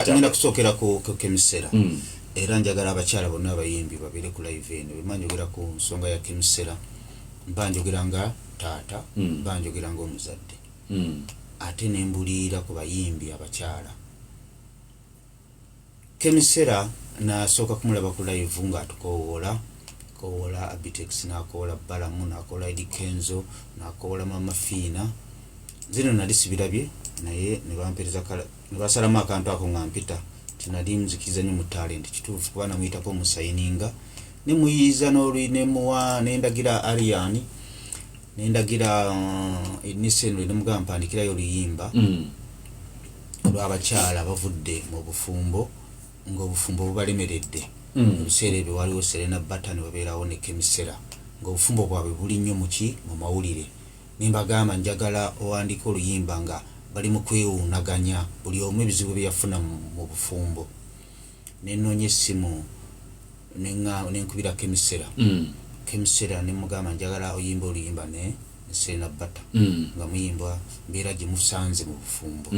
Ngenda kusookera ku Kemisera. Era njagala abakyala bonna abayimbi babeere ku live eno. Bwe mba njogera ku nsonga ya Kemisera, mba njogera nga taata, mba njogera ng'omuzadde. Ate ne mbuliira ku bayimbi abakyala. Kemisera nasooka kumulaba ku live ng'atukowoola, kowoola Abitex, n'akowoola Balamu, n'akowoola Eddy Kenzo, n'akowoola Mama Fiina. Nze nno nali sibirabye, naye ne bampeereza kala ne basalamu akantu ako nga mpita nti nali nzikiriza nnyo mu talent. Kituufu, kuba namuyitako omusayininga ne muyiiza n'olwi ne muwa ne ndagira Arian ne ndagira Nisenwe ne mugamba mpandikirayo oluyimba olw'abakyala abavudde mu bufumbo ng'obufumbo bubalemeredde. Ebiseera ebyo waliwo Serena Bata ne wabeerawo ne Kemisera ng'obufumbo bwabwe buli nnyo muki mu mawulire. Ne mbagamba njagala owandiike oluyimba nga bali mu kwewuunaganya buli omu ebizibu bye yafuna mu bufumbo. Ne nnoonya essimu ne nkubira Kemisera. Kemisera ne mugamba njagala oyimbe oluyimba ne Serena Bata nga muyimba mbeera gye musanze mu bufumbo.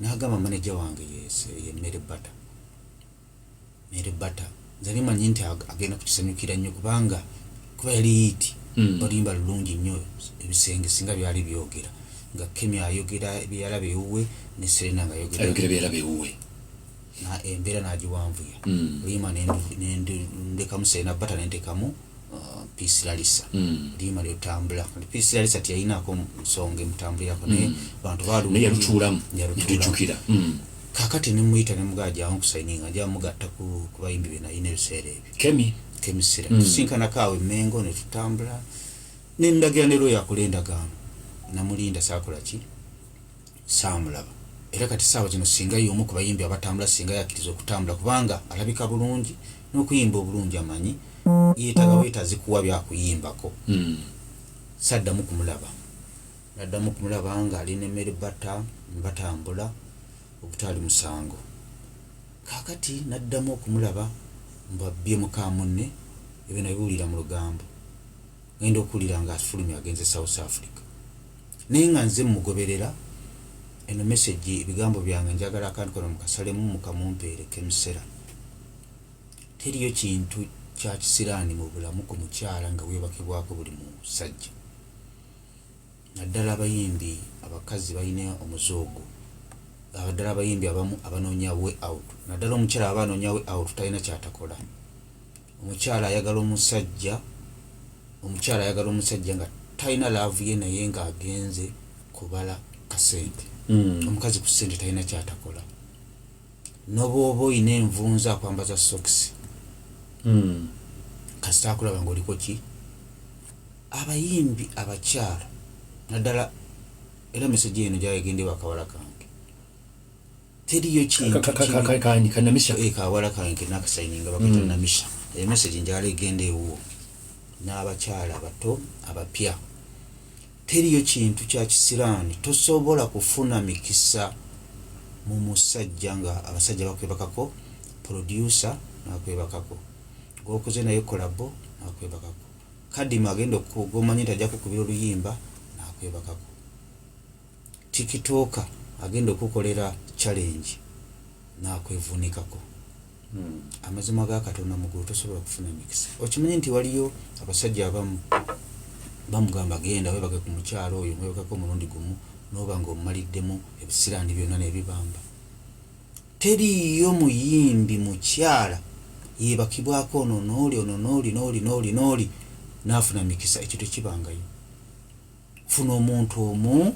N'agamba maneja wange ye Mary Bata. Mary Bata nze nali manyi nti agenda kukisanyukira nnyo kubanga kuba yali hit. Oluyimba lulungi nnyo, ebisenge singa byali byogera nga Kemi ayogera bye yalaba ewuwe ne Serena nga ayogera ayogera bye yalaba ewuwe. Na embeera n'agiwanvuya. Oluyimba ne ndekamu Serena Bata ne ntekamu Peace Larissa. Oluyimba ne lutambula. Kati Peace Larissa teyalinaako nsonga emutambulirako, naye bantu baalu naye yalutuulamu. Yalutuulamu. Yatujjukira. Kaakati ne muyita ne mugamba jangu nkusayininga, nja mugatta ku bayimbi be nalina ebiseera ebyo. Kemi. Kemisera. Tusinkanako awo e Mengo ne tutambula ne ndagira ne lawyer akola endagaano. Namulinda, saakola ki, saamulaba. Era kati saawa zino singa y'omu ku bayimbi abatambula, singa yakkiriza okutambula, kubanga alabika bulungi n'okuyimba obulungi amanyi yeetaaga weetaazi kuwa byakuyimbako. Saddamu kumulaba. Naddamu kumulaba ng'ali ne Mary Bata batambula ogutaali musango. Kaakati naddamu okumulaba mbwabbye muka munne. Ebyo nabiwulira mu lugambo. Ngenda okuwulira nga afulumye agenze South Africa, naye nga nze mugoberera. Eno message, ebigambo byange, njagala akantu kano mukasalemu mukamumpeere. Kemisera, teriyo kintu kya kisiraani mu bulamu ku mukyala nga weebakibwako buli musajja, naddala abayimbi abakazi balina omuze ogwo, abaddala abayimbi abamu abanoonya way out, naddala omukyala aba anoonya way out, talina kyatakola. Omukyala ayagala omusajja, omukyala ayagala omusajja nga talina love ye, naye ng'agenze kubala kasente. Omukazi ku ssente talina kyatakola. Nobwoba oyina envunza, akwambaza sokisi kasita akulaba ngaoliko ki. Abayimbi abakyala naddala, era message eno gyayegende bakawala kange, teriyo kintu kibi. Kani kanamisha? Eh, kawala kange nakasayininga bakita Namisha. Emessage njagala egenda ewuwo n'abakyala abato abapya. Teriyo kintu kya kisiraani. Tosobola kufuna mikisa mu musajja nga abasajja bakwebakako, producer nakwebakako, gwokoze naye collabo nakwebakako, kadima agenda gomanyi nti ajja kukubira oluyimba nakwebakako, TikToker agenda okukolera challenge nakwevuunikako. Amazima ga Katonda mugulu tosobola kufuna mikisa. Okimanyi nti waliyo abasajja abamu bamugamba genda webake ku mukyalo oyo, mwebakako omulundi gumu noba nga omumaliddemu ebisiraani byonna nebibamba. Teriiyo muyimbi mukyala yebakibwako ono nooli, ono nooli, nooli, nooli, nooli naafuna mikisa. Ekyo tekibangayo. Funa omuntu omu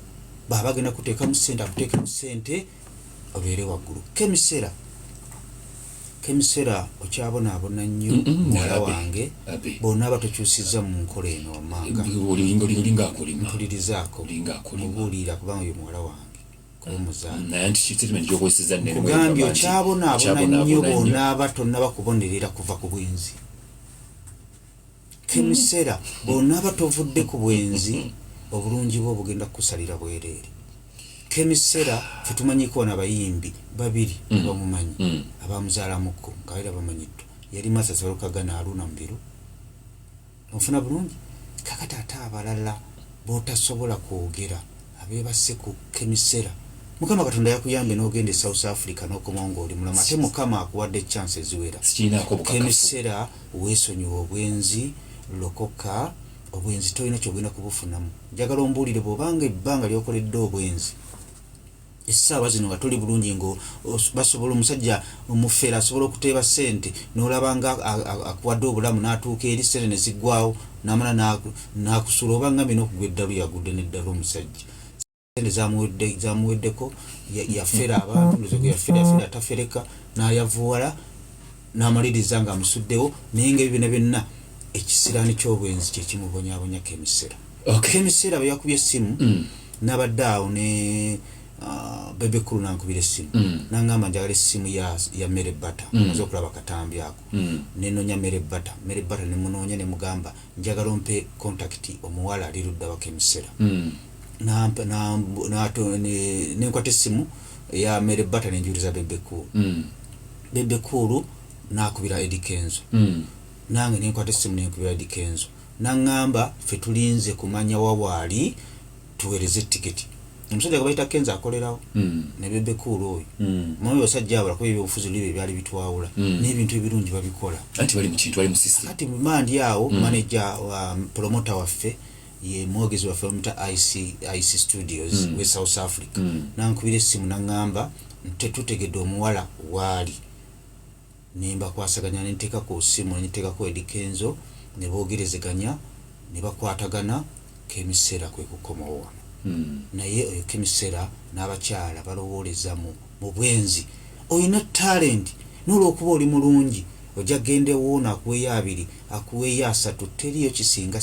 bw'aba agenda kuteekamu sente, akuteekemu sente obeere waggulu. Kemisera, Kemisera, okyabonaabona nnyo muwala wange bw'onaaba tokyusizza mu nkola eno wammanga. Olinga akolima. Mpulirizaako. Olinga akolima. Mubuulira kubanga oyo muwala wange kuba omuzaala. Naye nti statement gyokozesezza nnene. Kugambye okyabonaabona nnyo bw'onaaba tonnaba kubonerera kuva ku bwenzi. Kemisera, bw'onaaba tovudde ku bwenzi, obulungi bwo bugenda kukusalira bwereere. Kemisera, fe tumanyiko wano abayimbi babiri bamumanyi abamuzaalamuko nga era bamanyiddwa, yali Masasi Walukagana, Aluna Mubiru. Onfuna bulungi? Kakati ate abalala botasobola kwogera abeebase ku Kemisera Mukama Katonda yakuyambye n'ogenda e South Africa n'okomawo ng'oli mulamu, ate Mukama akuwadde chance eziwera. Sikiinaako bukakafu. Kemisera, weesonyiwe obwenzi, lokoka. Obwenzi tolina kyogenda kubufunamu. Njagala ombuulire, bw'obanga ebbanga lyokoledde obwenzi, essaawa zino nga toli bulungi, nga basobola, omusajja omufeera asobola okuteeba ssente n'olaba nga akuwadde obulamu, n'atuuka eri ssente ne ziggwawo, n'amala n'akusula, oba ngambye n'okugwa eddalu, yagudde n'eddalu omusajja, sente zamuweddeko, yafera abantu, ndoza yafera, yafera atafereka, n'ayavuwala, n'amaliriza nga amusuddewo. Naye nga ebyo byonna byonna ekisiraani ky'obwenzi kyekimubonyabonya Kemisera. Kemisera bwe yakubye essimu, nabadde awo ne Bebe Cool, nankubira essimu, nangamba njagala essimu ya Mere Bata. Maze okulaba katambi ako, nenonya Mere Bata. Mere Bata nemunoonya, nemugamba njagala ompe contact omuwala ali ludda wa Kemisera. Nenkwata essimu ya Mere Bata, nenjuliza Bebe Cool. Bebe Cool nakubira Eddy Kenzo. Nange nenkwata essimu, nenkubira Eddy Kenzo, naŋŋamba ffe tulinze kumanya wawaali tuweereze tiketi. Omusajja gwe bayita Kenzo akolerawo ne Bebe Cool oyo. Mami, basajja abo lakuba ebyobufuzi luli bye byali bitwawula, n'ebintu ebirungi babikola. Anti bali mu kintu, bali mu system. Kati mandi awo, manager wa promoter waffe, ye mwogezi waffe, bamuta IC, IC Studios we South Africa, nankubira essimu, naŋŋamba tetutegedde omuwala waali. Nembakwasaganya, nenteeka ku simu, nenteekako Eddy Kenzo, ne boogerezeganya, ne bakwatagana. Kemisera kwe kukomawo wano. Naye oyo Kemisera n'abakyala balowooleza mu bwenzi. Olina talent, n'olwokuba oli mulungi, ojja genda ewoono akuweeyo 2, akuweeyo 3, teriyo kisinga.